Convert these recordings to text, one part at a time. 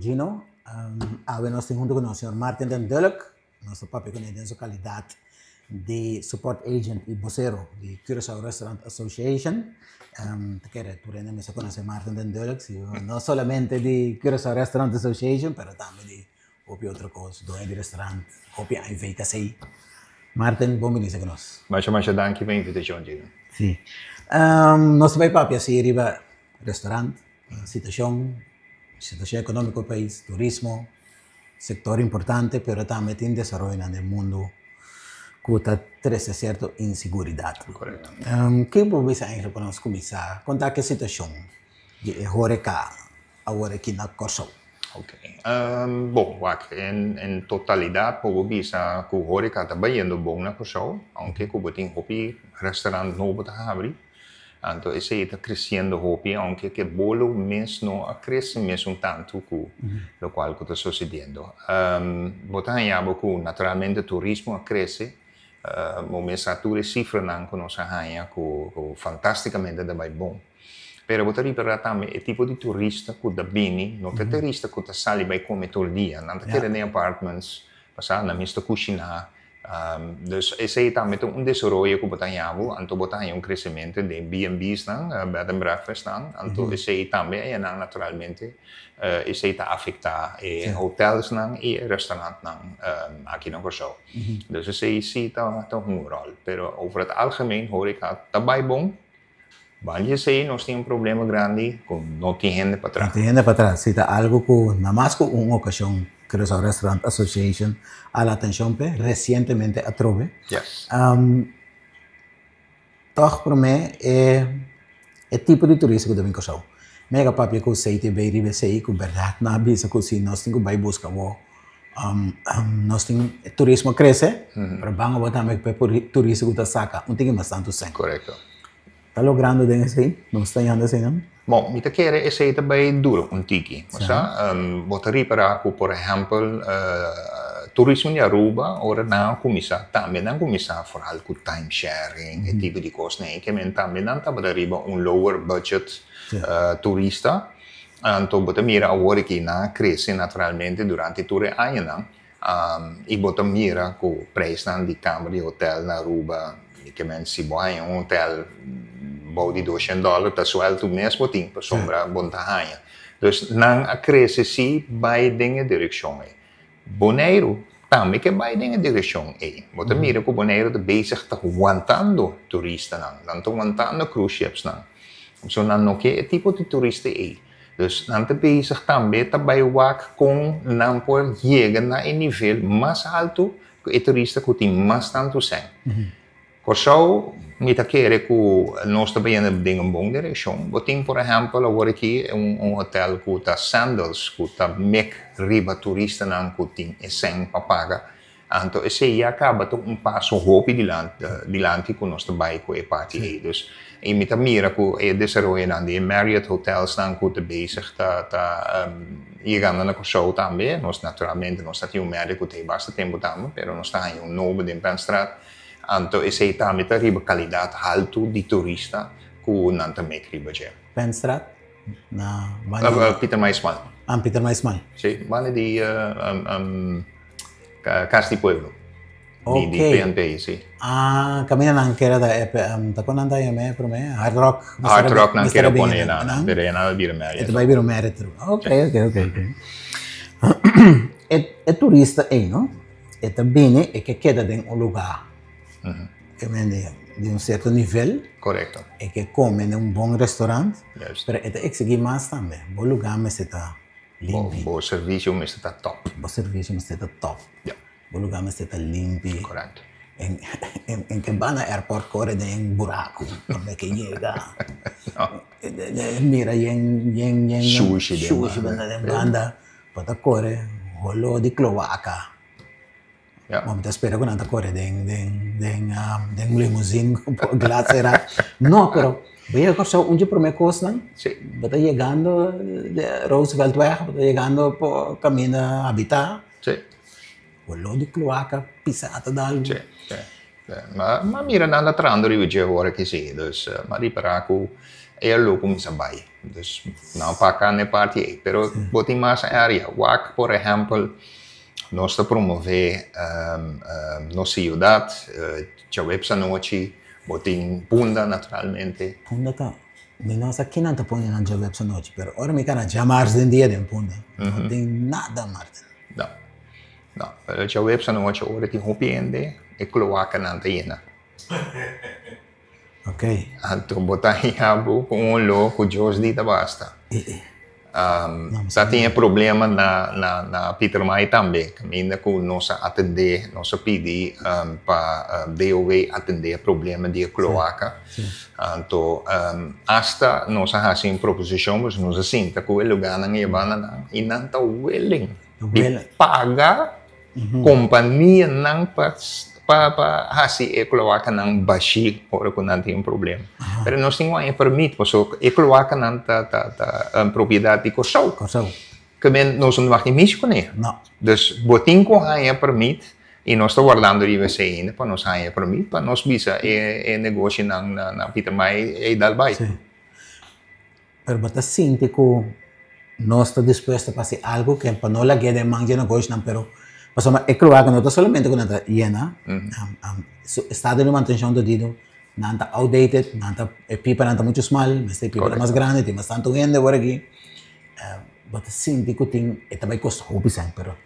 Gino, awe nos tin hunto ku nos señor Martin den Dulk. Nos ta papia kuné den su kalidat di support agent i bosero di Curaçao Restaurant Association. Ta kere tur hende mester konosé Martin den Dulk, si no solamente di Curaçao Restaurant Association, pero tambe di hopi otro kos, doño di restaurant, hopi aña VKC. Martin, bon bini ku nos. Masha masha danki pa e invitashon, Gino. Si. Nos ta bai papia si riba restaurant, situashon, situashon ekonómiko di pais, turismo, sektor importante, pero tambe tin desaroyonan den mundu ku ta trese sierto inseguridat. Korekto. Ke bo bisa eigenlijk pa nos kuminsá konta ke situashon di e horeka awor aki na Kòrsou? Ok. Bon, wak, en totalidat por bo bisa ku horeka ta bayendo bon na Kòrsou, aunke ku bo tin hopi restaurant nobo ta habri. Anto esei ta kresiendo hopi, aunke ku e bolo mes no a krese mesun tantu ku lokual ku ta sosediendo. Bo ta haña bo ku naturalmente turismo a krese, bo mes sa tur e sifranan ku nos a haña ku fantasticamente ta bai bon. Pero bo ta ripará tambe e tipo di turista ku ta bini no ta e turista ku ta sali bai kome tur dia, nan ta keda den apartments, pasá nan mes ta kushiná. Dus esei tambe ta un desaroyo ku bo ta haña bo, anto bo ta haña un kresementu den B&B's nan, bed and breakfast nan, anto esei tambe a nan naturalmente esei ta afektá e hotelsnan i e restaurantnan aki na Kòrsou. Dus esei si ta hunga un ròl, pero over het algemeen horeca ta bai bon. Banda di esei nos tin un problema grandi ku no tin hende pa traha. No tin hende pa traha. Si ta algu ku na mas ku un okashon Curaçao Restaurant Association a la atenshon p'e resientemente atrobe. Yes. Tòg promé e e tipo di turista ku ta bin Kòrsou. Mi a yega papia ku CTB riba esei ku bèrdat nan a bisa ku si nos tin ku bai buska awor nos tin turismo a krese pero ban awor tambe ku e turista ku ta saka un tiki mas tantu sèn. Korekto. Ta logrando den esei? Nos ta yanda esei nan? Bon, mi ta kere esei ta bai dura un tiki. Bo sa, bo ta ripará ku por ehèmpel turismo di Aruba ora nan a kuminsá tambe nan a kuminsá foral ku time sharing e tipo di kosnan ei ke men tambe nan tabata riba un lower budget turista. Anto bo ta mira awor aki nan a krese naturalmente durante tur e añanan i bo ta mira ku preisnan di kamer di hotel na Aruba, mi ke men si bo haña un hotel bou di doshen dòler ta suèltu mes bo tin pasobra bo no ta haña. Dus nan a krese si bai den e direkshon ei. Boneiru tambe ke bai den e direkshon ei. Bo ta mira ku Boneiru ta bezig ta wantando turistanan, nan ta wantando cruise shipsnan. So nan no ke e tipo di turista ei. Dus nan ta bezig tambe ta bai wak kon nan por yega na e nivel mas altu ku e turista ku tin mas tantu sèn. Kòrsou, mi ta kere ku nos ta bayendo den un bon direkshon. Bo tin por ehèmpel awor aki un hotèl ku ta Sandals ku ta mek riba turistanan ku tin e sèn pa paga. Anto esei ya kaba ta un paso hopi dilanti ku nos ta bai ku e parti ei. Dus i mi ta mira ku e desaroyonan di e Marriott hotelsnan ku ta bezig ta ta yegando na Kòrsou tambe. Nos naturalmente nos ta tin un Marriott ku ta ei basta tempu tambe pero nos ta haña un nobo den Penstraat. Anto esei tambe ta riba kalidat haltu di turista ku nan ta mek riba dje. Penstraat na banda di. Pieter Maisman. Ah, Pieter Maisman. Si, banda di Cas di Pueblo. Ok. Di PNP, si. Ah, kaminda nan keda ta e, ta kon nan ta yama e promé? Hard Rock. Hard Rock nan keda pone einan, pero einan a bira Marriott. E ta bai bira Marriott. Ok, ok, ok, ok. E turista ei, no? E ta bini, e ke keda den un lugá ke mende di un sierto nivel. Korekto. E ke kome den un bon restaurant. Juist. Pero e ta eksigí mas tambe. Bo lugá mester ta limpi. Bo servisio mester ta tòp. Bo servisio mester ta tòp. Ya. Bo lugá mester ta limpi. Korekto. En en ke banda airport kore den buraku promé ke yega. No. Mira yen yen yen. Shushi den banda. Shushi den banda. Bo ta kore holó di kloaka. Bo ta spera ku nan ta kore den den den den un limousin ku por glas será. No, pero bo yega Kòrsou un dje promé kosnan, bo ta yegando Rooseveltweg, bo ta yegando por kaminda habitá. Holó di kloaka pisá ta dal. Ma mira nan ta trahando riba dje ora ki si. Dus m'a ripará ku. E lo kuminsá bai. Dus nan paka na e parti ei. Pero bo tin mas área. Wak por ehèmpel nos ta promové nos siudat djaweps anochi, bo tin Punda naturalmente. Punda ta, mi no sa kinan ta pone nan djaweps anochi, pero ora mi kana djamars den dia den Punda, no tin nada Martin. No, no. Pero djaweps anochi ora tin hopi hende e kloakanan ta yena. Ok. Anto bo ta haña bo ku un oló ku Dios di ta basta. Ta tin e problema na na na Pietermaai tambe, kaminda ku nos a atendé, nos a pidi pa DOW atendé e problema di e kloaka. Anto asta nos a hasi un proposishon, pasobra nos a sinta ku e lugánan e bandanan i nan ta willing di paga Kompanianan pa pa hasi e kloakanan bashí ora ku nan tin un problema. Pero nos tin ku haña permit pasobra e kloakanan ta ta ta propiedat di Kòrsou. Kòrsou. Ke men nos no mag tin mishi kuné. No. Dus bo tin ku haña permit i nos ta wardando riba esei ainda pa nos haña permit pa nos bisa e e negoshinan na na Pietermaai ei dal bai. Sí. Pero bo ta sinti ku nos ta dispuesto pa hasi algu ke pa no lag'é den man dje negoshnan, pero pasobra e kloaka no ta solamente ku nan ta yena, su estado di mantenshon ta didu, nan ta outdated, nan ta e pipanan ta muchu smal, mester e pipanan mas grandi, tin mas tantu hende awor aki. Bo ta sinti ku tin, e ta bai kosta hopi sèn, pero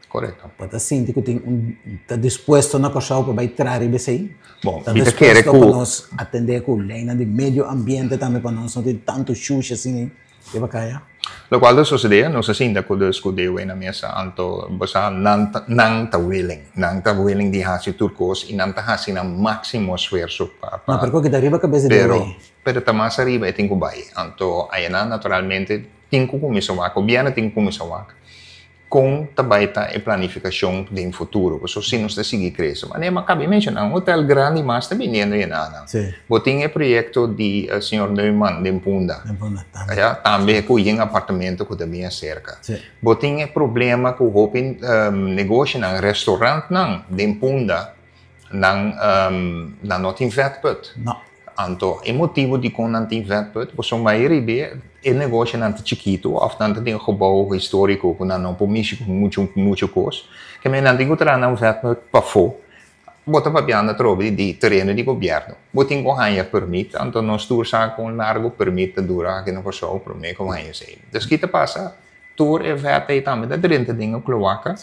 bo ta sinti ku tin un, ta dispuesto na Kòrsou pa bai traha riba esei? Bon, Ta mi ta kere dispuesto pa ku. nos atendé ku leinan di medio ambiente tambe pa nos no tin tantu shushi asina riba kaya? Lokual ta sosodé, nos a sinta ku dus ku Dewe na mesa, anto bo sa nan ta nan ta willing, nan ta willing di hasi tur kos i nan ta hasi nan máksimo esfuerso pa No, pa pero ku kita riba kabes di pero Dewe. pero ta mas ariba e tin ku bai, anto ayanan naturalmente tin ku kuminsá wak, gobièrnu tin ku kuminsá wak kon ta bai ta e planifikashon den futuro, pasobra si nos ta sigui krese. Manera mi a kaba di menshoná, un hotel grandi mas ta biniendo yenanan. Bo tin e proyekto di señor Neuman den Punda, ya, tambe ku yen apartamento ku ta bin aserka. Bo tin e problema ku hopi negoshinan, restaurantnan den Punda, nan nan no tin vetput. Anto e motibu dikon nan tin vetput pasobra mayoria bia e negoshonan ta chikitu òf nan ta den gebou históriko ku nan no por mishi ku muchu muchu kos. Ke men nan tin ku traha nan vetput pafó. Bo ta papiando atrobe di tereno di gobièrnu. Bo tin ku haña permit, anto nos tur sa kon largu permit ta dura aki na Kòrsou promé ku bo haña esei. Dus ki ta pasa? Tur e vèt ei tambe ta drenta den e kloaka.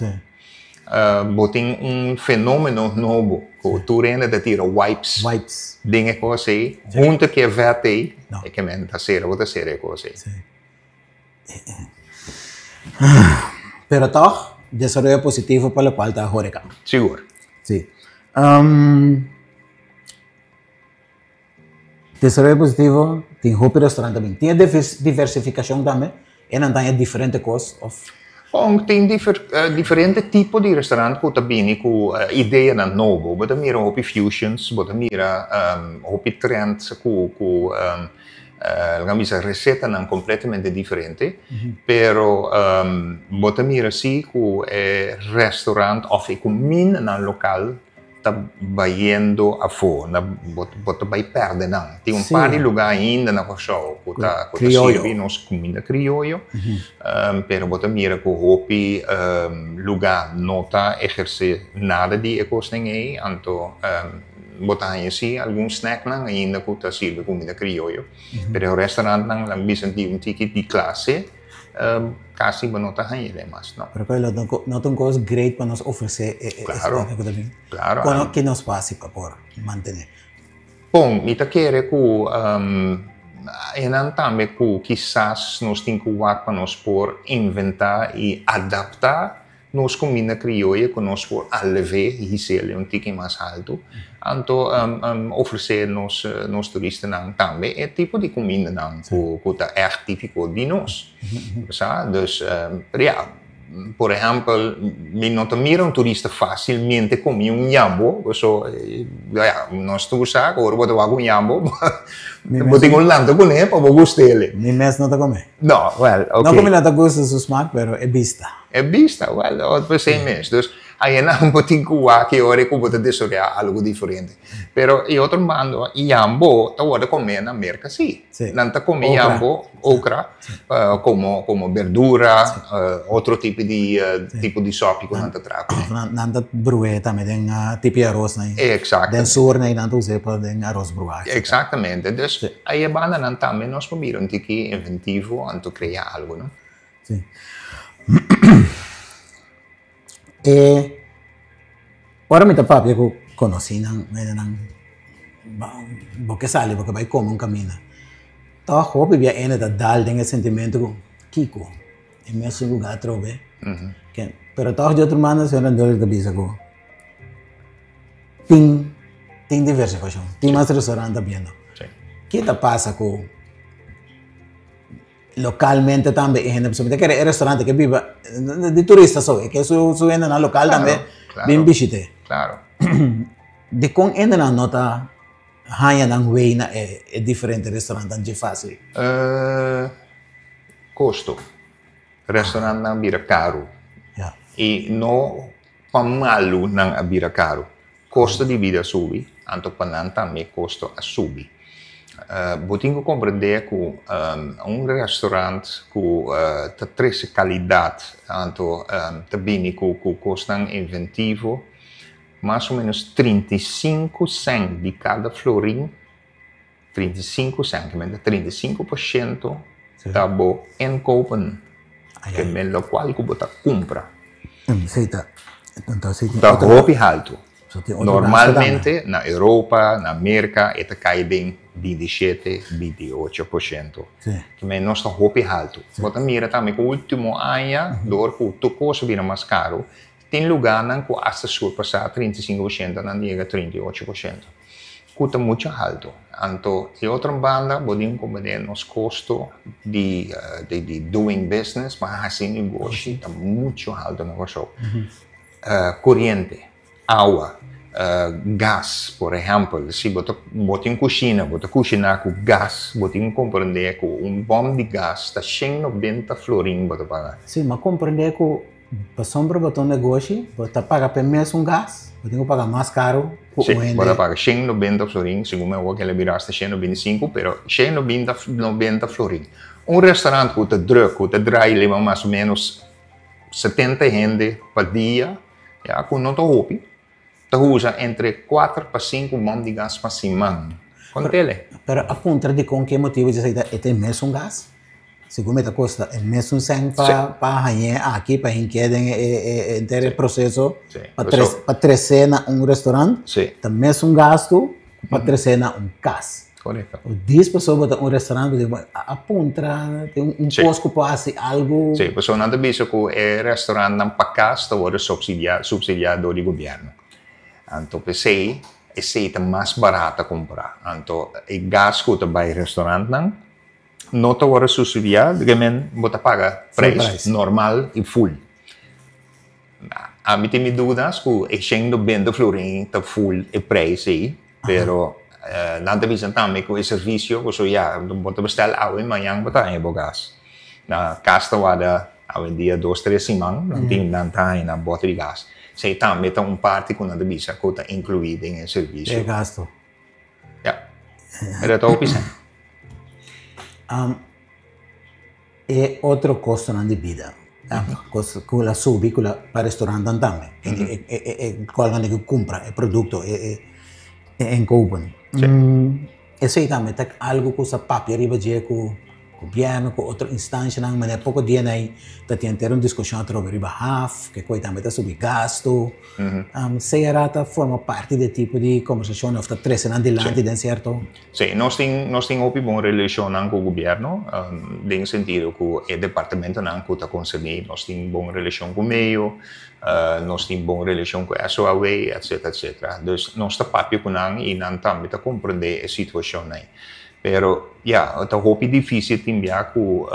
Bo tin un fenomeno nobo ku tur hende ta tira wipes den e kos ei. Huntu ku e vèt ei, e ke men ta sera bo ta sera e kos ei. Pero tòg, desaroyo positivo pa lokual ta horeca. Sigur. Si. Desaroyo positivo, tin hopi restaurant ta bin. Tin e diversificacion tambe? E nan ta haña diferente cos of? Bon, tin diferente tipo di restaurant cu ta bini cu ideanan nobo. Bo ta mira hopi fusions, bo ta mira hopi trends cu cu laga mi bisa recetanan completamente diferente. Pero bo ta mira si cu e restaurant of e cumindanan local ta bayendo afó, na bo bo ta bai pèrdè nan. Tin un par di lugá ainda na Kòrsou ku ta ku ta sirbi nos kuminda krioyo, pero bo ta mira ku hopi lugá no ta ehersé nada di e kosnan ei, anto bo ta haña sí algun snèknan ainda ku ta sirbi kuminda krioyo, pero e restaurantnan nan bisa di un tiki di klase. Casi bo no ta haña den mas, no. Pero Carlos, no ta un cos great pa nos ofrece e esaki cu ta bin? Claro. Con ki nos por haci pa por mantene? Bon, mi ta kere cu enan tambe cu kisas nos tin cu wak pa nos por inventa y adapta Nos kuminda krioyo ku nos por alev'é i his'el un tiki mas haltu, anto ofresé nos nos turistanan tambe e tipo di kumindanan ku ta ègt típiko di nos. Sa? Dus, pero ya, por ehèmpel, mi no ta mira un turista fásilmente komi un yambo, paso ya, nos tur sa ku ora bo ta wak un yambo, bo tin ku lanta kuné pa bo gust'el. Mi mes no ta kome. No, wèl, oké. No ku mi no ta gusta su smak, pero e bista. E bista, wèl, otro esei mes. Dus, Ayanan bo tin ku wak e ora ku bo ta desaroyá algu diferente. Pero e otro banda, yambo ta wòrdu komé na Merka sí. Nan ta kome yambo, okra, komo komo berdura, otro tipo di tipo di sòpi ku nan ta traha kuné. Nan ta bru'é tambe den tipi aros nan. Exactamente. Den sur nan ta us'é pa den aros bruá. Exactamente. Dus aya banda nan tambe nos por bira un tiki inventivo anto krea algu, no? Sí. E ora mi ta papia ku konosínan, hendenan, bo ke sali, bo ke bai kome un kaminda, tòg hopi bia hende ta dal den e sentimentu ku kiko e mesun lugá atrobe. Pero tòg di otro banda señor Andrés ta bisa ku tin tin diversifikashon, tin mas restaurant ta biendo. Ke ta pasa ku Localmente tambe e hende pasobra mi ta kere e restaurante ke biba di turista so e ke su su hendenan local tambe bin bishit'é. Claro. Dikon hendenan no ta haña nan wey na e e diferente restaurantnan dje fácil? Kosto. Restaurantnan bira karu. I no pa malu nan a bira karu. Kosto di bida a subi, anto pa nan tambe kosto a subi. Bo tin ku komprendé ku un restaurant ku ta trese kalidat anto ta bini ku kosnan inventivo, mas o ménos 35 sènt di kada florin, 35 sènt, 35% ta bo inkopen, ke men lokual ku bo ta kumpra. Ta hopi haltu. Normalmente na Europa, na Merka e ta kai den 27, 28%. Ke men nos ta hopi haltu. Bo ta mira tambe ku ultimo aña dor ku tur kos a bira mas karu, tin lugánan ku asta surpasá 35% nan yega 38%. Ku ta muchu haltu. Anto e otro banda bo tin ku mene nos kosto di di doing business pa hasi negoshi ta muchu haltu na Kòrsou. Koriente, awa, gas por ehèmpel si bo ta bo tin kushina bo ta kushiná ku gas bo tin ku komprendé ku un bòm di gas ta shen nobenta florin bo ta paga. Si, mi a komprendé ku Pasobra bo ta un negoshi, bo ta paga p'e mesun gas, bo tin ku paga mas karu ku un hende. Sí, bo ta paga 190 florin, segun mi awor kila bira hasta 125, pero 190 florin. Un restaurant ku ta druk, ku ta drai leba mas o menos 70 hende pa dia, ya, ku no ta hopi, ta usa entre kuater pa sinku bòm di gas pa siman. Kontele. Pero a puntra dikon ke motibu dje esaki ta e ta e mesun gas? Segun mi ta kosta e mesun sèn pa pa hañ'é aki pa hink'é den e e henter e proseso pa tres pa tres'é na un restaurant ta mesun gastu pa tres'é na un kas. Korekto. Dis pasobra bo ta un restaurant bo tin a puntra tin un kos ku por hasi algu. Sí, pasobra nan ta bisa ku e restaurantnan pa kas ta wòrdu supsidiá supsidiá dor di gobièrnu. Anto p'esei esei ta mas barat ta kumprá. Anto e gas ku ta bai restaurantnan no ta wòrdu supsidiá, men bo ta paga preis normal i full. Ami tin mi dudas ku e shen nobenta florin ta full e preis ei, pero nan ta bisa tambe ku e servisio ku so ya bo ta bestel awe mañan bo ta haña bo gas. Na kas ta warda awendia dos tres siman nan tin nan ta haña nan bote di gas. Esei tambe ta un parti ku nan ta bisa ku ta inkluí den e servisio. E gasto. Ya. Pero ta hopi sèn. E otro kostonan di bida ku la subi ku la pa restaurantnan tambe e kualnan di ku kumpra e produkto e inkopen esei tambe ta algu ku sa papia riba dje ku gobièrnu ku otro instanshanan manera poko dia nei ta tin henter un diskushon atrobe riba haf ke koi tambe ta subi gastu sea ta forma parti di e tipo di kombersashon òf ta trese nan dilanti den sierto. Sí, nos tin nos tin hopi bon relashonnan ku gobièrnu, den sentido ku e departamentonan ku ta konserní, nos tin bon relashon ku meo, nos tin bon relashon ku SOAW, etcetera, etcetera. Dus nos ta papia ku nan i nan tambe ta komprendé e situashon ei. Pero, ya, ta hopi difísil tin bia ku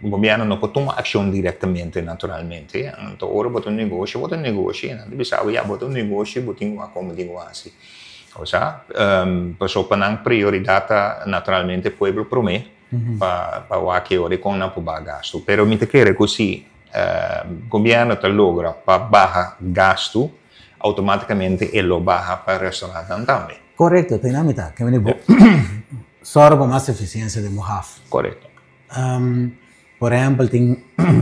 gobièrnu no por tuma akshon direktamente naturalmente. Anto ora bo ta un negoshi, bo ta un negoshi, nan ta bisa bo, ya, bo ta un negoshi, bo tin ku wak komo tin ku hasi. Osea, pasobra pa nan prioridat ta naturalmente pueblo promé pa pa wak e ora kon nan por baha gastu. Pero mi ta kere ku si. Gobièrnu ta logra pa baha gastu, outomátikamente e lo baha pa restaurantnan tambe. Korekto, te na mitad. Ke meni bo sòru pa mas efisiensia den bo haf. Korekto. Por ehèmpel tin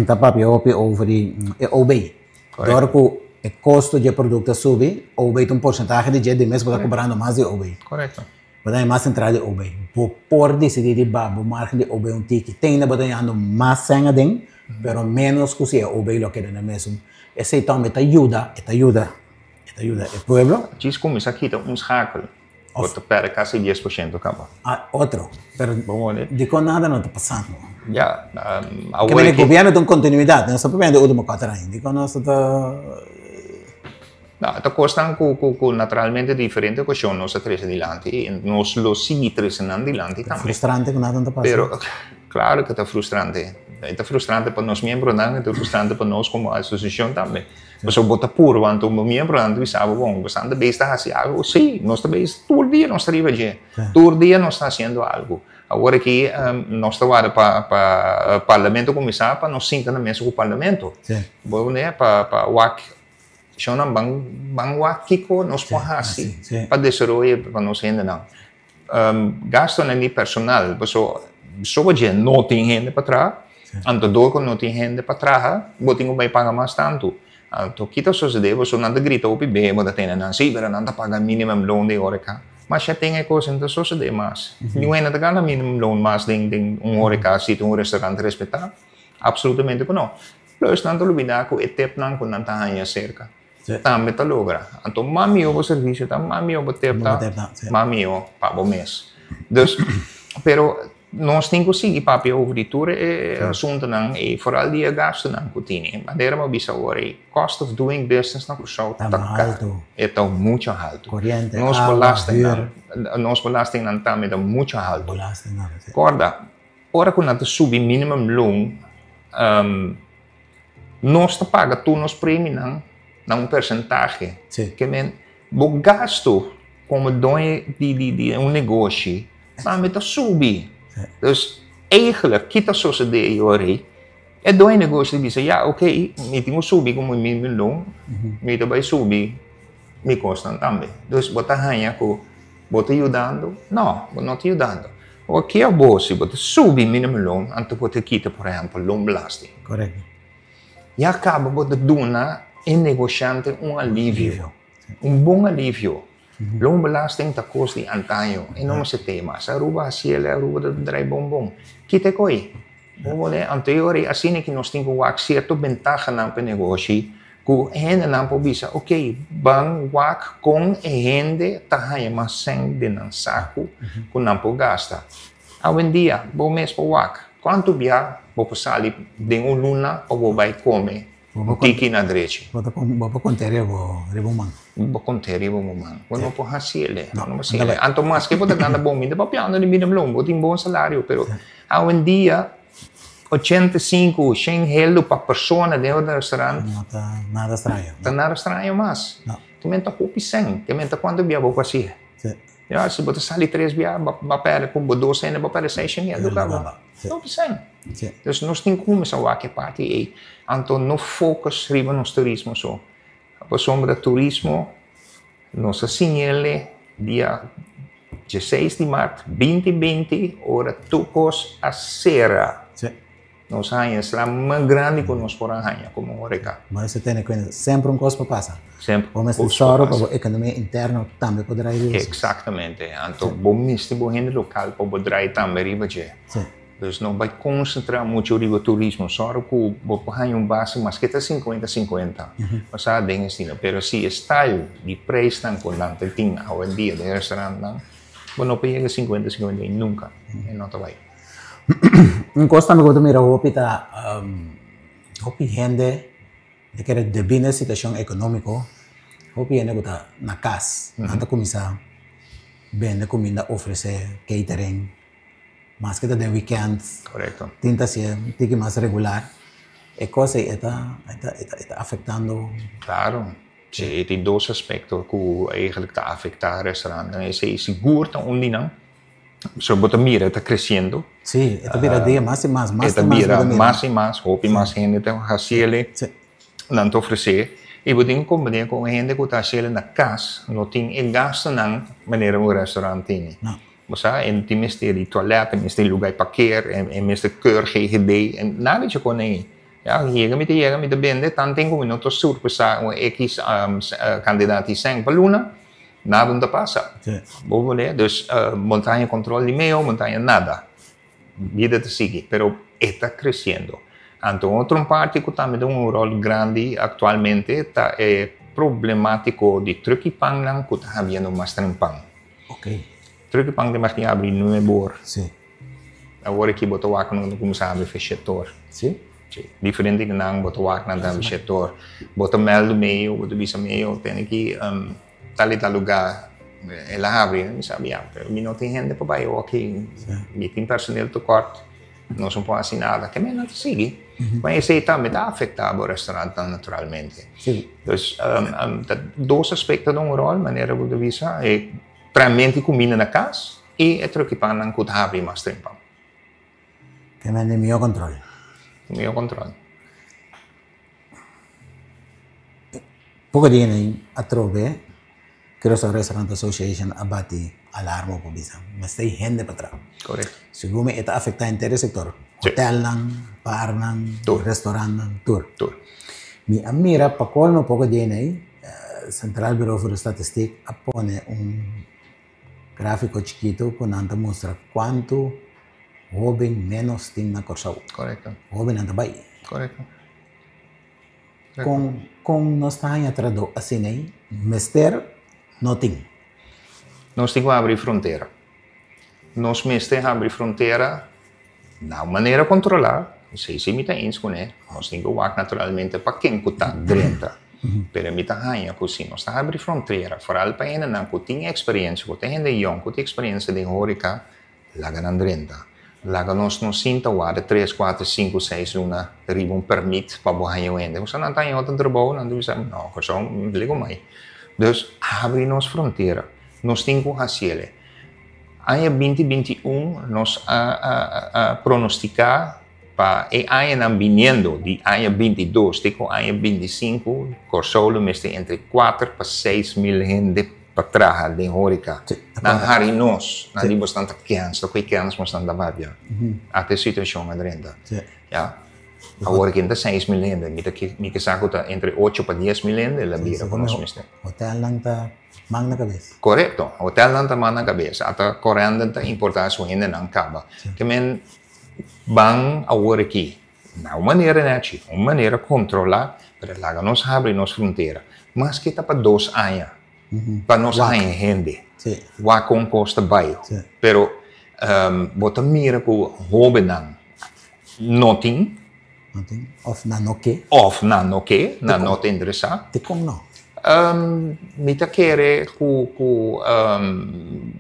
ta papia hopi over di e OB. Dor ku e kosto di e produkto a subi, OB ta un porsentahe di dje, di mes bo ta kobrando mas di OB. Korekto. Bo ta haña mas entrada di OB. Bo por disidí di baha bo margen di OB un tiki. Te ainda bo ta hañando mas sèn aden, pero ménos ku si e OB lo keda na e mesun. Esei tambe ta yuda, e ta yuda, e ta yuda e pueblo. Djis kuminsá kita un schakel, bo ta pèrdè kasi 10% kaba. Ah, otro. Pero dikon nada no ta pasando? Ya, awor Ke mene gobièrnu ta un kontinuidat, nos ta papia di último kuater aña. Dikon nos ta. No, ta kosnan ku ku ku naturalmente diferente okashon nos a trese dilanti i nos lo sigui trese nan dilanti tambe. Frustrante ku nada no ta pasa. Pero, klaro ku ta frustrante. E ta frustrante pa nos miembronan, e ta frustrante pa nos komo asosiashon tambe. Pasobra bo ta purba, anto bo miembronan ta bisa bo, bon, boso ta bes ta hasi algu. Sí, nos ta bes, tur dia nos ta riba dje. Tur dia nos ta hasiendo algu. Awor aki nos ta warda pa pa parlamento kuminsá pa nos sinta na mesa ku parlamento. Bo pa pa wak Shownan ban ban wak kiko nos por hasi pa desaroyo pa nos hendenan. Gastonan di personal, paso soba dje no tin hende pa traha, anto dor ku no tin hende pa traha bo tin ku bai paga mas tantu. Anto ki ta sosode? Paso nan ta grita hopi be bo ta tene nan, si pero nan ta paga minimum loon den horeca. Mas ya tin e kos no ta sosode mas. Niun hende ta gana minimum loon mas den den un horeca si ta un restaurant respetá? Absolutamente ku no. Plus nan ta lubidá ku e tepnan ku nan ta haña serka tambe ta logra. Anto mas mihó bo servisio ta, mas mihó bo tep ta, mas mihó pa bo mes. Dus, pero nos tin ku sigui papia over di tur e asuntunan i foral di e gastunan ku tini. Manera bo a bisa awor ei, cost of doing business na Kòrsou ta karu. E ta muchu haltu. Nos belastingnan, nos belastingnan tambe ta muchu haltu. Kòrda. Ora ku nan ta subi minimum loon, nos ta paga tur nos preminan na un persentahe. Ke men, bo gastu komo doño di un negoshi tambe ta subi. Dus, eigentlik, ki ta sosodé e ora ei? E doño di negoshi ta bisa, ya, oké, mi tin ku subi ku mi minimum loon, mi ta bai subi mi kosnan tambe. Dus, bo ta haña ku bo ta yudando? No, bo no ta yudando. Bo ke abo si bo ta subi minimum loon, anto bo ta kita, por ehempel, loonbelasting. Korekto. Ya kaba bo ta duna e negoshante un alivio, un bon alivio. Loonbelasting ta kos di antaño, e no mester tei mas. Aruba hasi el, Aruba ta drai bon bon. Kita e koi. Bo wole, anto e ora ei asina ki nos tin ku wak sierto bentahanan pa e negoshi ku hendenan por bisa, ok, ban wak kon e hende ta haña mas sèn den nan saku ku nan por gasta. Awendia bo mes por wak kuantu bia bo por sali den un luna pa bo bai kome Un tiki na drechi. Bo ta bo por konta riba riba un man. Bo konta riba un man. Bo no por hasi el. Bo no por hasi el. Anto maske bo ta gana bon, mi ta papiando di minimum loon, bo tin bon salario, pero awendia 85, 100 heldu pa persona den un restaurant. No ta nada straño. Ta nada straño mas. No. Te men ta hopi sen. Te men ta kuantu bia bo por hasi. Si. Ya, si bo ta sali tres bia, bo a pèrdè ku bo dos hende, bo a pèrdè 600 heldu kaba. Hopi sen. Dus nos tin ku kuminsá wak e parti ei. Anto no focus riba nos turismo so. Pasobra turismo nos a siñ'el dia 16 di mart 2020 ora tur kos a sera. Nos a haña esla mas grandi ku nos por a haña komo horeca. Bo mester tene kuenta semper un kos por pasa. Semper Bo mester sòru pa bo ekonomia interno tambe por drai riba. Eksaktamente. Anto bo mester bo hende lokal pa bo drai tambe riba dje. Dus no bai konsentrá muchu riba turismo. Sòru ku bo por haña un base maske ta sinkuenta sinkuenta. Pasá den estina. Pero si e style di preisnan ku nan ta tin awendia den restaurantnan, bo no por yega sinkuenta sinkuenta i nunka. E no ta bai. Un kos tambe ku bo ta mira hopi ta hopi hende ta kere debí na e situashon ekonómiko hopi hende ku ta na kas nan ta kuminsá bende kuminda ofresé catering maske ta den wikènt tin ta hasié un tiki mas regular e kos ei e ta e ta afektando. Klaro, si tin dos aspekto ku eigentlik ta afektá restaurantnan esei sigur ta un di nan. So bo ta mira ta creciendo. Sí, e ta bira dia mas y mas, mas E ta y mas bira bo ta mira. mas y mas, hopi mas hende ta haciele, Sí. nan ta ofrece. Y bo tin cu comprende cu un hende cu ta haciele na cas no tin e gastonan manera un restaurant tene. No. Bo sa, e tin mester di toilet, e mester di lugar di parkeer, e mester keur GGD, e nada dje con ei. Ya, yega mi ta yega, mi ta bende, tanten cu mi no ta surpasa un X cantidad di cen pa luna, Nada no ta pasa. Bo pone, dus montaña control di meo, montaña nada. Bida ta sigui, pero e ta creciendo. Anto un otro parti cu tambe ta un rol grandi actualmente ta e problematico di truck y pannan cu ta habiendo mas trempan. Truck y pan ta mas tin abri nuebe or. Awor aki bo ta wak nan ta cuminsa habri fechetor. Sí? Sí. Diferente di nan bo ta wak nan ta habri shetor. Bo ta meldu meyo, bo ta bisa meyo, tene ki um, tal y tal lugar el a habri. Mi sabi, ya, pero mi no tin hende pa bai awor aki. Mi tin personeel tekort. Nos no por haci nada. Ke men nan ta sigui. Maar esey tambe ta afecta bo restaurantnan naturalmente. Dus um, um, ta dos aspecto ta un rol, manera bo ta bisa. E traemento di cuminda na cas y e truck di pannan cu ta habri mas trempan. Ke men di mihó control. Mihó control. Poko dia nan atrobe Curaçao Restaurant Association a bati alarma por bisa mester hende pa traha. Correcto. Segun mi e ta afecta henter e sector. Sí. Hotelnan, barnan, Tur. restaurantnan, tur. Tur. Mi a mira pa colmo poko dia nan Centraal Bureau voor de Statistiek a pone un Gráfiko chikitu ku nan ta mustra kuantu hóben ménos tin na Kòrsou. Korekto. Hóbennan ta bai. Korekto. Kon kon nos ta haña trabou asina ei? Mester no tin. Nos tin ku habri frontera. Nos mester habri frontera Na un manera controla, esei si mi ta eens cune, nos tin cu wak naturalmente pa ken cu ta drenta. Pero mi ta haña cu si nos ta habri frontera, foral pa hendenan cu tin experiencia, cu ta hende yong cu tin experiencia den horeca, laga nan drenta. Laga nos no sinta warda tres, cuater, cinco, seis luna riba un permit pa bo haña un hende. Pasobra nan ta haña otro trabou, nan ta bisa, no, Kòrsou no ta ligo mai. Dus, habri nos frontera. Nos tin cu haciele. Aña binti binti i un nos a pronostica pa e añanan biniendo di aña binti dos te cu aña binti sinku Corsou lo mester entre kuater pa seis mil hende pa traha den horeca. Nan hari nos, nan di bosnan ta kens, ta koe kens bosnan ta papia. Ata e situacion a drenta. Ya. Awor aki ta seis mil hende, mi ta mi ke sa cu ta entre ocho pa dies mil hende la bira cu nos mester. Hotelnan ta Man na kabes. Korekto. Hotelnan ta man na kabes. Ata korènten ta importá su hendenan kaba. Ke men ban awor aki na un manera nèchi, un manera kontrolá, pero laga nos habri nos frontera. Maske ta pa dos aña, pa nos haña hende. Wak kon kos ta bai. Pero bo ta mira ku hóbennan no tin. No tin? Of nan no ke? Of nan no ke, nan no ta interesá. Dikon no? Mi ta kere ku ku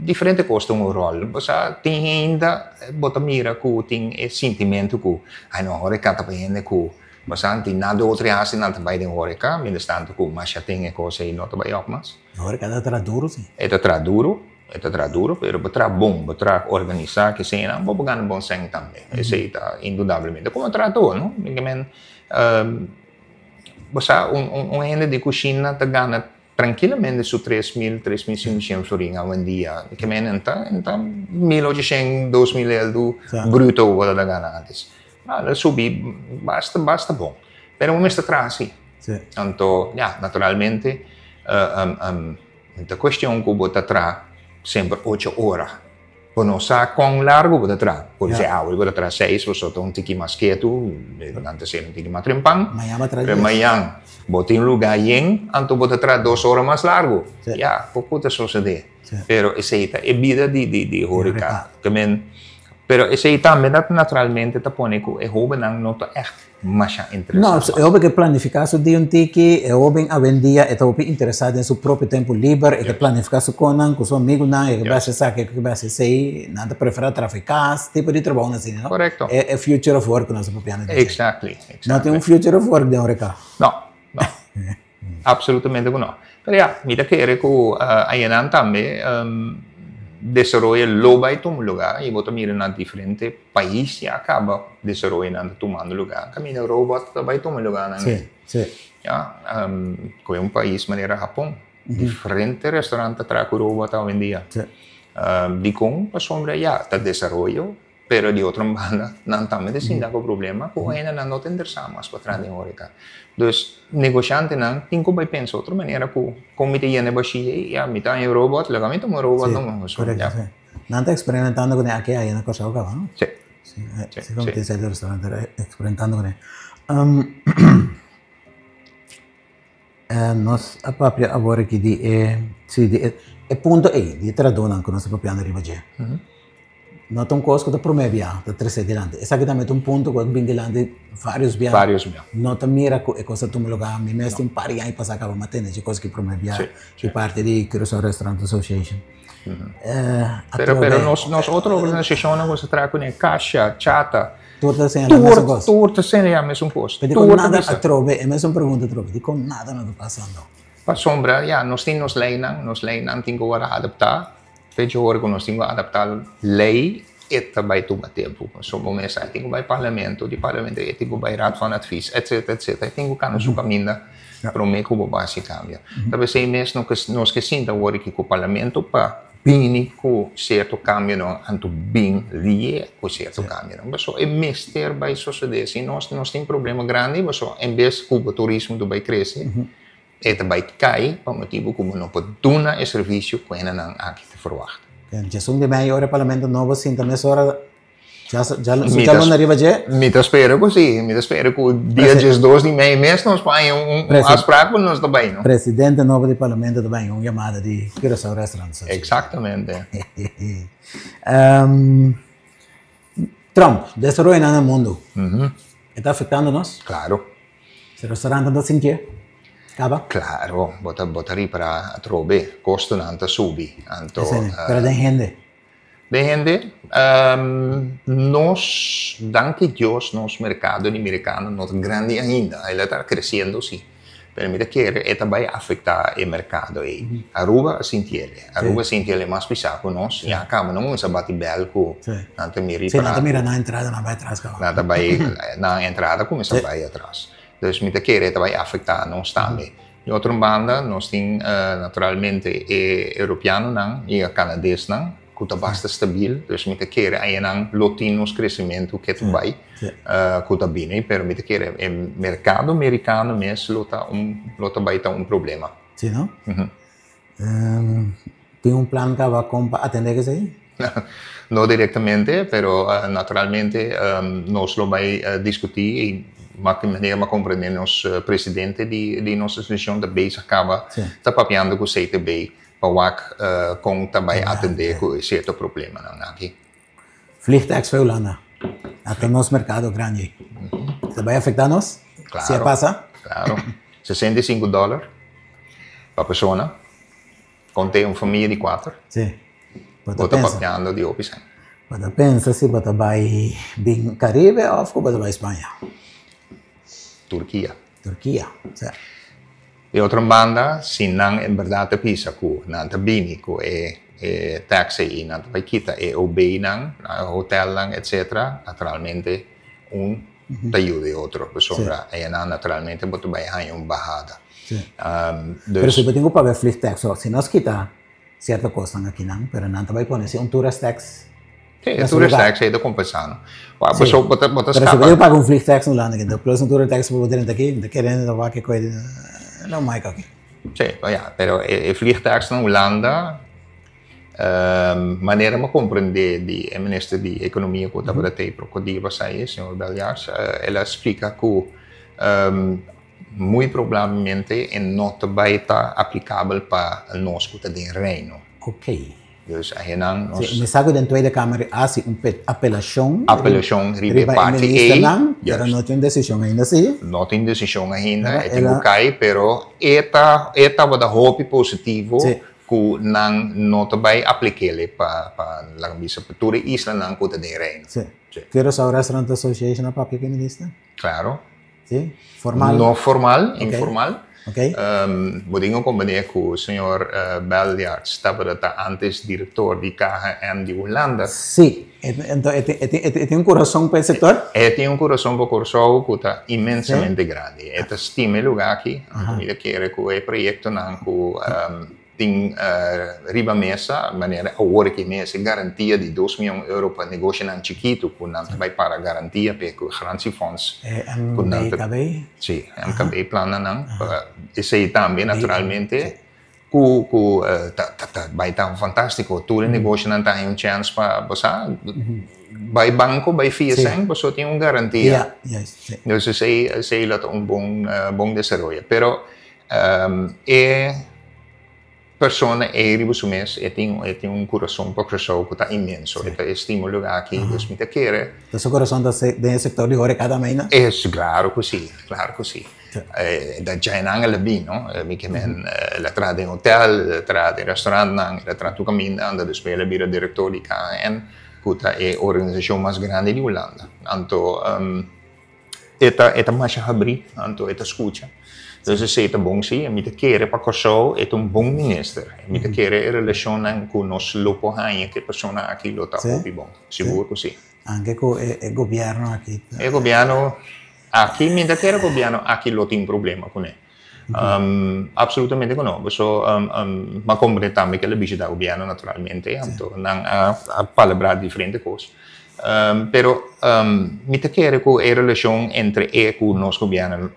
diferente kos ta un ròl. Bo sa tin hende bo ta mira ku tin e sintimentu ku ai no horeca ta pa hende ku bo sa tin nada otro hasi nan ta bai den horeca mientras tanto ku masha tin e kos ei no ta bai òf mas. Horeca ta traha duru si. E ta traha duru. E ta traha duro, pero bo traha bon, bo traha organisa kesenan, bo por gana bon sèn tambe. Esei ta indudablemente. Komo trahadó, no? Mi ke men, bo sa un un hende di kushina ta gana trankilamente su tres mil, tres mil sinkoshen florin awendia. Mi ke men, e ta e ta mil ochoshen, dos mil eldu bruto ku bo ta gana antes. El a subi basta, basta bon. Pero bo mester traha si. Anto, ya, naturalmente, No ta cuestion cu bo ta traha semper ocho ora. Bo no sa con largo bo ta traha. Por dice awe bo ta traha seis, bo so ta un tiki mas ketu, nan ta sera un tiki mas trempan. Mañan bo traha Pero dies. mañan bo tin lugar yen, anto bo ta traha dos ora mas largo. Sí. Ya, poco ta sosode. Sí. Pero esey ta e bida di di di horeca. Horeca. Te men, pero esey tambe naturalmente ta pone cu e hobennan no ta echt masha interesá. No, e hopi ke planifiká su dia un tiki, e hoben awendia e ta hopi interesá den su propio tempu liber, e ke planifiká su konan ku su amigunan, e ke bai hasi esaki, e ke bai hasi esei, nan ta preferá traha e kas, tipo di trabounan asina, no? Korekto. E future of work ku nos ta papiando di dje. Exactly, exactly. No tin un future of work den horeca. No, no. Absolutamente ku no. Pero ya, mi ta kere ku ayenan tambe. desaroyo lo bai tuma lugá i bo ta mira na diferente pais ya kaba desaroyonan ta tumando lugá. Kaminda robot ta bai tuma lugánan. Sí, sí. Ya, koe un pais manera Hapon, diferente restaurant ta traha ku robot awendia. Sí. Dikon? Pasobra ya ta desaroyo. Pero di otro banda, nan tambe ta sinta ku problema ku hendenan no ta interesá mas pa traha den horeca. Dus, negoshantenan tin ku bai pensa otro manera ku kon mi ta yena e bashia ei, ya mi ta haña un robot, laga mi tuma un robot Sí, numa. So, korekto, ya. sí. Nan ta eksperimentando kuné aki aya na Kòrsou kaba, no? Sí. Sí, Sí, sí, komo sí. tin sierto restaurante ta eksperimentando kuné. Nos a papia awor aki di e, si, di e, e punto ei, di e tradunan ku nos ta papiando riba dje. No ta un kos ku ta promé bia ta tresé dilanti. Esaki tambe ta un punto ku a bin dilanti vários bia. Vários bia. No ta mira ku e kos ta tuma lugá. Mi mes tin un par di aña pasá kaba mi a tende dje kos aki promé bia di parti di Curaçao Restaurant Association. Pero, pero nos, nos otro organisashonnan ku sa traha kuné, Kasha, Chata, Tur ta señalá mesun kos. Tur ta señalá mesun kos. Pero dikon nada atrobe, e mesun pregunta atrobe, dikon nada no ta pasando? Pasobra, ya, nos tin nos leinan, nos leinan tin ku wòrdu adaptá. Fecha ora ku nos tin ku adaptá lei, e ta bai tuma tempu. Pasobra bo mes sa, e tin ku bai parlamento, di parlamento e tin ku bai raad van advies, etcetera, etcetera. E tin ku kanda su kaminda promé ku bo basi kambia. Ta p'esei mes nos ke sinta awor aki ku parlamento pa bini ku sierto kambionan, anto bin lie ku sierto kambionan. Pasobra e mester bai sosodé, si nos nos tin problema grandi, pasobra en bes ku bo turismo ta bai krese, E ta bai kai pa motibu ku bo no por duna e servisio ku hendenan aki ta ferwagt. Djesun di mei ora e parlamento nobo sinta mesora dja su djaluna riba dje. Mi ta spera ku si, mi ta spera ku dia diesdos di mei mes nos por haña un afspraak ku nos ta bai no. Presidente nobo di parlamento ta bai un yamada di Curaçao Restaurant Association. Exactamente. Trump, desaroyonan na mundu, e ta afektando nos? Claro. Si restaurantnan ta sintié kaba? Claro, bo ta bo ta ripara atrobe, kostonan ta subi, anto. Esei, pero den hende? Den hende, nos, danki Dios, nos merkado di merikano no ta grandi ainda, el a ta kresiendo si, pero mi ta kere e ta bai afektá e merkado ei. Aruba a sintiele, Aruba a sintiele mas pisá ku nos, i a kaba nan kuminsá bati bèl ku nan ta mira Sí, nan ta mira nan entrada nan bai atras kaba. Nan ta bai, nan entrada kuminsá bai atras. Dus mi ta kere e ta bai afektá nos tambe. Di otro banda nos tin naturalmente e europeanonan i e kanadesnan ku ta basta stabil, dus mi ta kere ayanan lo tin nos kresementu ke ta bai ku ta bini, pero mi ta kere e merkado merikano mes lo ta un lo ta bai ta un problema. Sí, no? Tin un plan kaba kon pa atendé esei? No direktamente, pero naturalmente nos lo bai diskutí i manera mi a komprendé nos presidente di nos asosiashon ta bezig kaba ta papiando ku CTB pa wak kon ta bai atendé ku e sierto problemanan aki. Vliegtax pa Hulanda ata nos merkado grandi ta bai afektá nos si e pasa? Klaro, 65 dòler pa persona. Konte un famia di kuater. Sí. Bo ta papiando di hopi sèn. Bo ta pensa si bo ta bai bin Karibe òf ku bo ta bai Spaña? Turkia. Turkia, sí. Di otro banda, si nan en bèrdat ta bisa ku nan ta bini ku e e tax ei i nan ta bai kita e OB-nan, hotelnan, etcetera, naturalmente un ta yuda e otro, pasobra eyanan naturalmente bo ta bai haña un bahada. Sí. Pero si bo tin ku paga e vliegtax, so si nos kita sierto kosnan akinan, pero nan ta bai pone si un tourist tax Sí, e tourist tax ei ta kompensá no. Sí. Bo ta bo ta Pero si skapa. bo tin ku paga un vliegtax na Hulanda aki, plus un tourist tax pa bo drenta aki, ta kere ta wak e koe di no maik aki. Sí, ya, pero e vliegtax na Hulanda Manera mi a comprende di e minister di economia cu tabata tey poco dia pasa ey, señor Beljaars, el a splica cu muy probablemente e no ta bay ta aplicabel pa nos cu ta den Reino. Ok. Dus ahenan nos. Sí, mi sa cu den Tweede Kamer a haci un apelacion. Apelacion riba e parti ey. Riba e ministernan, pero no tin un decision ainda, si? No tin decision ainda, e tin cu cay, pero e ta, e tabata hopi positivo. Sí. Ku nan no ta bai aplik'el pa pa laga bisa pa tur e islanan ku ta den Reino. Sí. Curaçao Restaurant Association a papia ku e minister? Klaro. Sí? Formal? No formal, informal. Bo tin ku komprendé ku señor Beljaarts tabata antes direktor di KHN di Hulanda. Sí, enton e tin un kurason pa e sektor? E tin un kurason pa Kòrsou ku ta inmensamente grandi. E ta stima e lugá aki. Anto mi ta kere ku e proyektonan ku tin riba mesa, manera awor aki mes e garantia di dos mion euro pa negoshonan chikitu ku nan ta bai para garantia p'e ku e garantiefonds. E MKB? Sí, MKB plannan pa esei tambe naturalmente ku ku ta ta bai ta fantástiko. Tur e negoshonan ta haña un chèns pa bo sa bai banko bai fia sèn pasobra tin un garantia. Dus esei esei lo ta un bon bon desaroyo. Pero E persona ei riba su mes e tin e tin un kurason pa Kòrsou ku ta inmenso. E ta estima e lugá aki, dus mi ta kere. Ta su kurason ta den e sektor di horeca tambe no? Es klaro ku si, klaro ku si. Da djainan el a bin no, mi ke men el a traha den hotel, el a traha den restaurantnan, el a traha tur kaminda, anto despues el a bira direktor di KN ku ta e organisashon mas grandi di Hulanda. Anto. E ta e ta masha habrí, anto e ta skucha. Dus esei ta bon sí, mi ta kere pa Kòrsou e ta un bon minister. Mi ta kere e relashonnan ku nos lo por haña ku e persona aki lo ta hopi bon. Sigur ku sí. Anke ku e e gobièrnu aki. E gobièrnu aki, mi ta kere gobièrnu aki lo tin problema kuné. Absolutamente ku no. Paso m'a komprende tambe ku el a bishitá gobièrnu naturalmente, anto nan a palabrá diferente kos. Pero mi ta kere ku e relashon entre e ku nos gobièrnu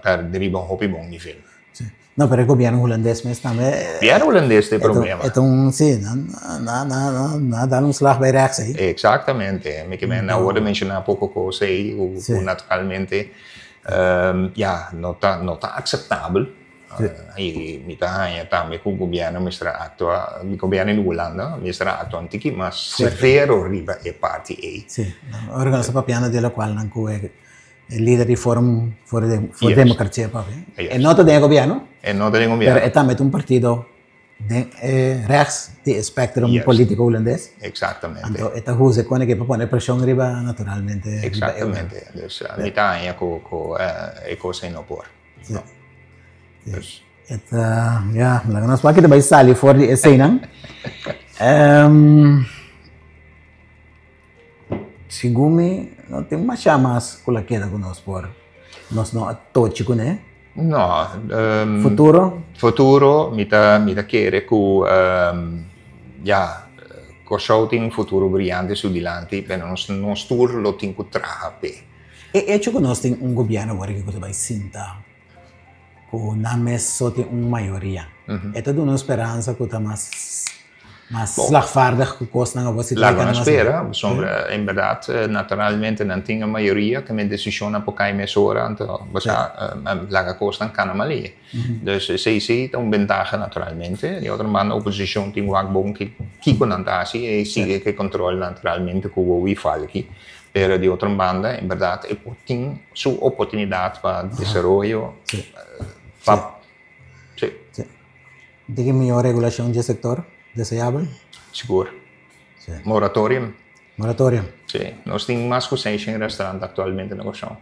ta riba un hopi bon nivel. Sí. No, pero e gobièrnu hulandes mes tambe. Gobièrnu hulandes ta e problema. E ta un, sí, nan nan a dal un slag bij rechts ei. Eksaktamente. Mi ke men awor a menshoná poko kos ei ku naturalmente Ya, no ta no ta akseptabel. I mi ta haña tambe ku gobièrnu mester a aktua, gobièrnu di Hulanda mester a aktua un tiki mas severo riba e parti ei. Sí, ora ku nos ta papiando di lokualnan ku e lider di Forum for Democratie papia. E no ta den e gobièrnu. E no ta den e gobièrnu. Pero e tambe ta un partido Den e rechts di e spectrum politico hulandes. Exactamente. Anto e ta usa e kone ke pa pone presion riba naturalmente riba Exactamente. Dus mi ta haña ku ku e kos ei no por. Sí. No. Dus. E ta, ya, laga nos wak ta bai sali for di eseinan. Segun mi no tin masha mas ku la keda ku nos por nos no a tochi kuné. No. Futuro? Futuro mi ta mi ta kere ku ya Kòrsou tin un futuro briante su dilanti pero nos nos tur lo tin ku traha p'e. E echo ku nos tin un gobièrnu awor aki ku ta bai sinta ku nan mes so tin un mayoria e ta duna un speransa ku ta mas Mas slagvaardig ku kosnan abo si Laga nos spera, pasobra en bèrdat naturalmente nan tin e mayoria ku men desishonnan por kai mesora, anto bo sa laga kosnan kana malia. Dus esei si ta un bentaha naturalmente. Di otro banda oposishon tin wak bon kiko nan ta hasi e sigui ku e kontrol naturalmente ku Wowi Falki. Pero di otro banda en bèrdat e por tin su oportunidat pa desaroyo pa si. Di ki mihó regulashon dje sektor deseabel? Sigur. Sí. Moratorium. Moratorium. Sí. Nos tin mas ku seishen restaurant aktualmente na Kòrsou.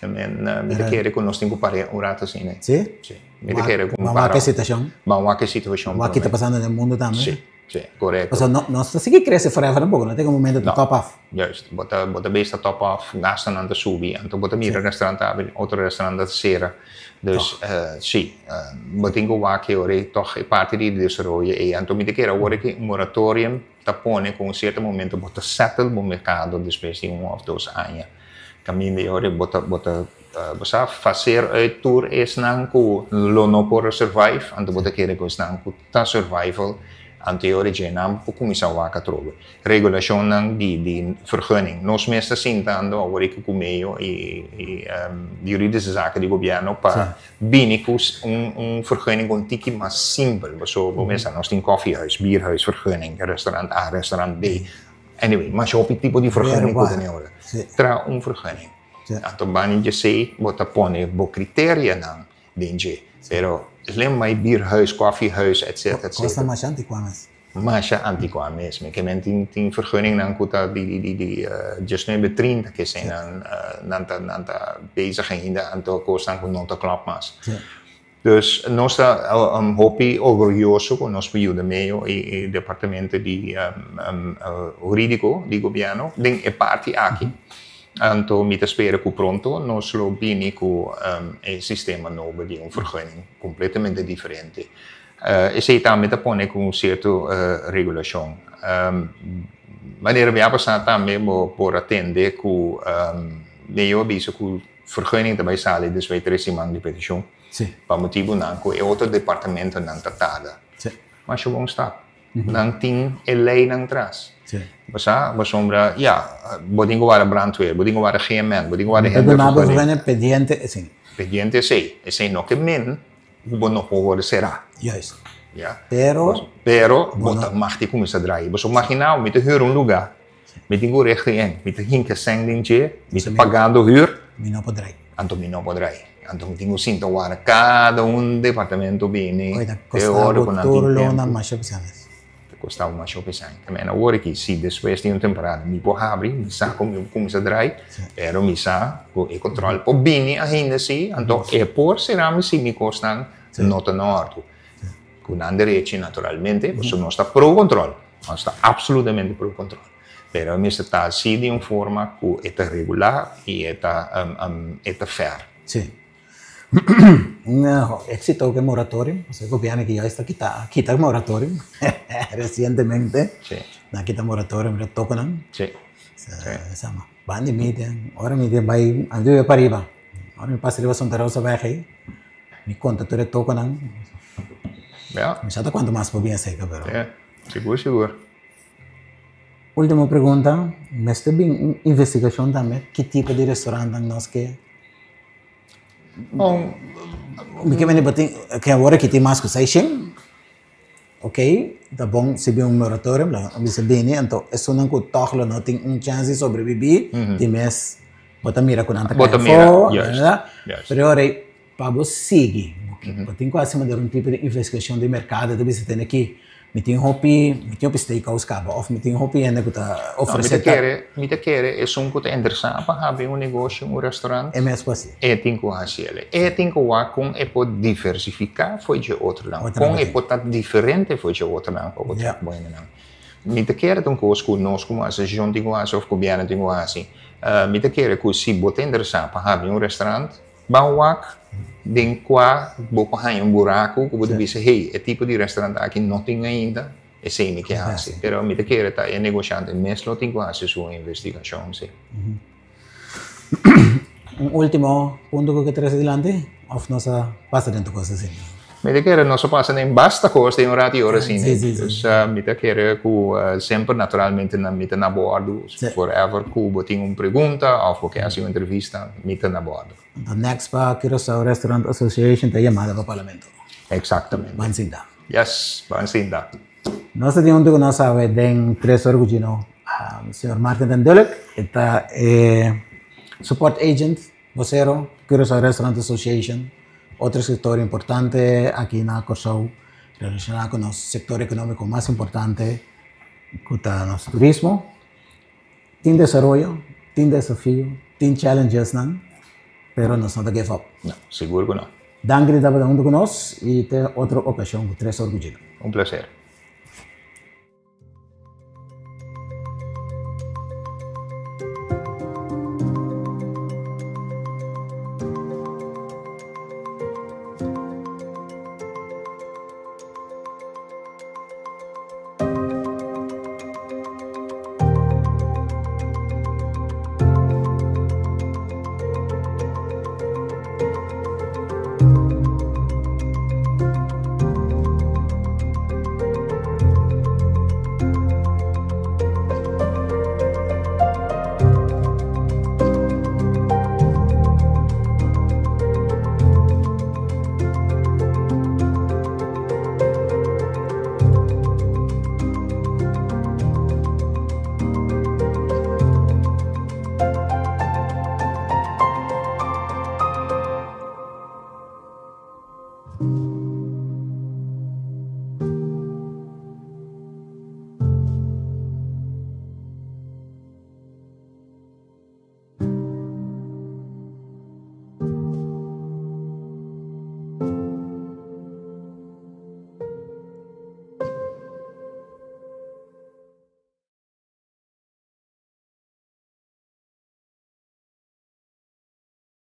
Men, mi ta kere ku nos tin ku parea un rato asina. Sí? Sí. Mi ta kere ku para. Ban wak e situashon. Ban wak e situashon. Wak ki ta pasando den mundu tambe. Sí. Sí, korekto. Pasobra no, nos ta sigui krese forever tampoco, no tin un momento ta top off. Juist, bo ta, bo ta bes ta top off, gastonan ta subi, anto bo ta mira restaurant ta habri, otro restaurant ta sera. Dus, sí, bo tin ku wak e ora ei tòg e parti di desaroyo ei. Anto mi ta kere awor ki un moratorium ta pone ku un sierto momento bo ta settle bo merkado despues di un òf dos aña. Kaminda e ora ei bo ta, bo ta, bo sa faser uit tur esnan ku lo no por survive, anto bo ta kere ku esnan ku Ta survival anterior dje nan por kuminsá wak atrobe. Regulashonnan di di vergunning. Nos mes ta sintando awor aki ku medio i i juridische zaken di gobièrnu pa bini ku un un vergunning ku un tiki mas simpel. Pasobra bo mester nos tin kòfiehuis, bierhuis vergunning, restaurant A, restaurant B. Anyway, masha hopi tipo di vergunning ku tene ora. Traha un vergunning. Anto bani dje esei bo ta pone bo kriterianan Den dje. Pero slim mai bierhuis, koffiehuis, etc. Etc. Kos ta masha anticuá mes. Masha anticuá mes. Mi ke men tin tin vergunningnan ku ta di di di di diesnuebe trinta ke esei nan nan ta nan ta bezig ainda anto kosnan ku no ta klòp mas. Sí. Dus nos ta hopi orguyoso ku nos por yuda medio e departamento di hurídiko di gobièrnu den e parti aki. Anto mi ta spera ku pronto nos lo bini ku e sistema nobo di un vergunning kompletamente diferente. Esei tambe ta pone ku un sierto regulashon. Manera mi a pasá tambe bo por a tende ku medio a bisa ku Vergunning ta bai sali despues di tres siman di petishon. Pa motibunan ku e otro departamentonan ta tarda. Masha bon stap. Nan tin e leinan tras. Bo sa, pasobra, ya, bo tin ku wara brandweer, bo tin ku wara GMN, bo tin ku wara hende vergunning. Pendiente esei. Pendiente esei. Esei no ke men ku bo no por wòrdu será. Juist. Ya. Pero. Pero bo ta mag di kuminsá drai. Bo so maginá mi ta hür un lugá. Mi tin ku recht den, mi ta hinka sèn den dje, mi ta pagando hür. Mi no por drai. Anto mi no por drai. Anto mi tin ku sinta wara kada un departamento bini. Oye, ta kosta bo tur luna masha hopi sèn es. Ta kosta bo masha hopi sèn. Ta mena awor aki, si despues di un temporada mi por habri, mi sa ku mi por kuminsá drai, pero mi sa ku e kontròl por bini ainda si, anto e por sera mi si mi kosnan no ta na òrdu. Ku nan derechi naturalmente, pasobra nos ta pro control, nos ta absolutamente pro control, pero e mester ta hasi di un forma ku e ta regulá i e ta e ta fair. Sí. Un éxito ku e moratorium, pasobra e gobièrnu aki juist a kita a kita e moratorium resientemente. Sí. Nan a kita moratorium riba tokonan. Sí. Sa ban di mi den, ora mi den bai, antes mi bai pariba, ora mi pasa riba Santa Rosa weg ei. Mi konta tur e tokonan. Ja. Mi sa ta kuantu mas por bin aserka, pero. Ja, sigur sigur. Ultimo pregunta, mester bin un investigashon tambe ki tipo di restaurantnan nos ke? Bon. Mi ke mende bo tin, ke awor aki tin mas ku seishen. Ok, ta bon si bin un moratorium, lo bisa bini, anto esunnan ku tòg lo no tin un chèns di sobrebibí, di mes bo ta mira ku nan ta kai afó, pero e ora ei pa bo sigui, bo tin ku hasi manera un tipo di investigashon di merkado, ta bisa tene aki mi tin hopi, mi tin hopi steakhouse kaba òf mi tin hopi hende ku ta ofresé ta. Mi ta kere esun ku ta interesá pa habri un negoshi, un restaurant. E mes ku hasi. E tin ku hasi el. E tin ku wak kon e por diversifiká for dje otronan, kon e por ta diferente for dje otronan pa bo trek bo hendenan. Mi ta kere ta un kos ku nos komo asosiashon tin ku hasi òf gobièrnu tin ku hasi. Mi ta kere ku si bo ta interesá pa habri un restaurant, ban wak den kua bo por haña un buraku ku bo ta bisa, hey, e tipo di restaurant aki no tin ainda, esei mi ke hasi. Pero mi ta kere ta e negoshante mes lo tin ku hasi su investigashon, si. Un ultimo punto ku ke trese dilanti of nos a pasa den tur kos asina? Mi ta kere nos a pasa den basta kos den un ratu i ora asina. Sí, sí, sí. Dus mi ta kere ku semper naturalmente mi ta na bordo forever ku bo tin un pregunta of bo ke hasi un entrevista mi ta na bordo. The next pa Curaçao Restaurant Association ta yamada pa Parlamento. Exactamente. Ban sinta. Yes, ban sinta. Nos ta tin huntu ku nos awe den Tres Ora ku Gino, señor Martin den Dulk, e ta e support agent, bosero, Curaçao Restaurant Association, otro sektor importante aki na Kòrsou relashoná ku nos sektor ekonómiko mas importante ku ta nos turismo. Tin desaroyo, tin desafio, tin challengesnan, pero nos no ta give up. No, sigur ku no. Danki di tabata huntu ku nos i te otro okashon ku Tres Ora ku Gino. Un plaser.